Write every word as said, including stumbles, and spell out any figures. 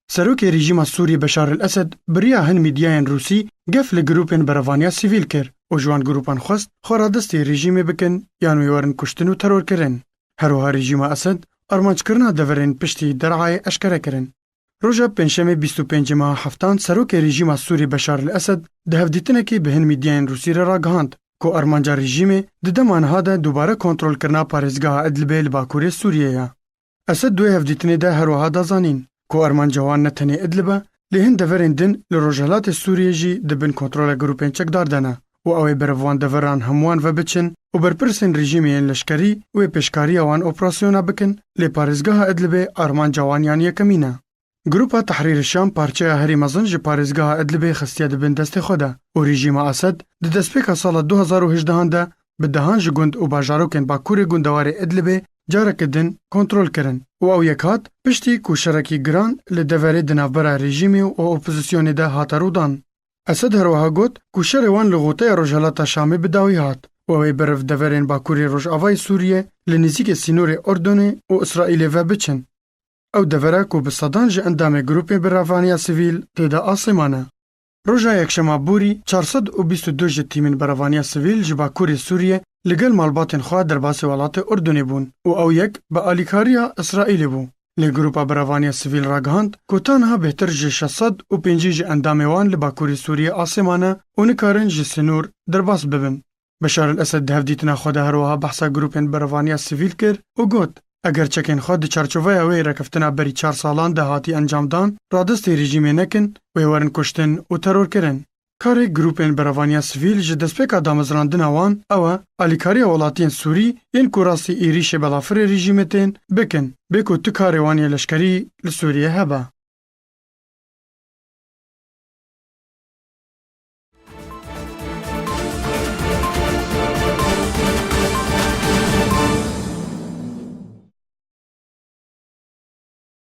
Serokê rejîma Sûrî Beşar el Esed bi riya hin mîdyayên Rûsî gef li grûpên berevaniya sivîl kir û ji wan grûpan xwest xwe radestî rejîmê bikin yan wê werin kuştin û terorkirin. Her wiha rejîma Esed armanckirina deverên piştî Derayê eşkere kirin. Roja Pêncşemê bîst û pêncê meha heftan serokê rejîma Sûrî Beşar el Esed di hevdîtinekê bi hin mîdyayên Rûsî re ragihand ku armanca rejîmê di dema niha de dubare kontrolkirina parêzgeha Idlibê li bakurê Sûriyê ye. Esed di wê hevdîtinê de her wiha da zanîn ku armanca wan ne tenê Idlib e, lê hin deverên din li rojhilatê Sûriyê jî di bin kontrola grûpên çekdar de ne û ew ê berev wan deveran hemûyan ve biçin û berpirsên rejîmê yên leşkerî wê pêşkariya wan operasyona bikin, lê parêzgeha Idlibê armanca wan yan yekemîn e. Grupa Tehrîr Şam parçeya herî mezin ji parêzgeha Idlibê xistiye di bin destê xwe de û rejîma Esed di destpêka sala du hezar û hejdehan de bi dehan ji gund û bajarokên bakurê gundewarê Idlibê careke din kontrol kirin û ew yek hat piştî ku şerekî giran li deverê di navbera rejîmê û opozisyonê de hate rûdan. Esed her wiha got ku şerê wan li goteya rojhilata Şamê bi dawî hat û ew ê beriv deverên bakurê rojavayê Sûriyê li nêzîkê sînorê Urdunê û Îsraîlê ve biçin. Ew devera ku bi sedan ji endamê grûpê berevaniya sivîl tê de asê mane. Roja Yekşema borî çar sed û bîst û du ji tîmên berevaniya sivîl ji bakurê Sûriyê li gel malbatên xwe derbasî welatê Urdunê bûn û ew yek bi alîkariya Îsraîlê bû. Lê grûpa berevaniya sivîl ragihand ku ta niha bêhtir ji şeş sed û pêncî ji endamê wan li bakurê Sûriyê asê mane û nikarin ji sînor derbas bibin. Beşar el Esed di hevdîtina xwe de her wiha behsa grûpên berevaniya sivîl kir û got, eger çekên xwe di çarçoveya wê rêkeftina berî çar salan de hatî encamdan, radestî rejîmê nekin, wê werin kuştin û terorkirin. Karê grûpên berevaniya sivîl ji destpêka damezrandina wan ew e, alîkariya welatiyên Sûrî yên ku rastî êrîşê belafirê rejîmê tên, bikin, bê ku tu karê wan yê leşkerî li Sûriyê hebe.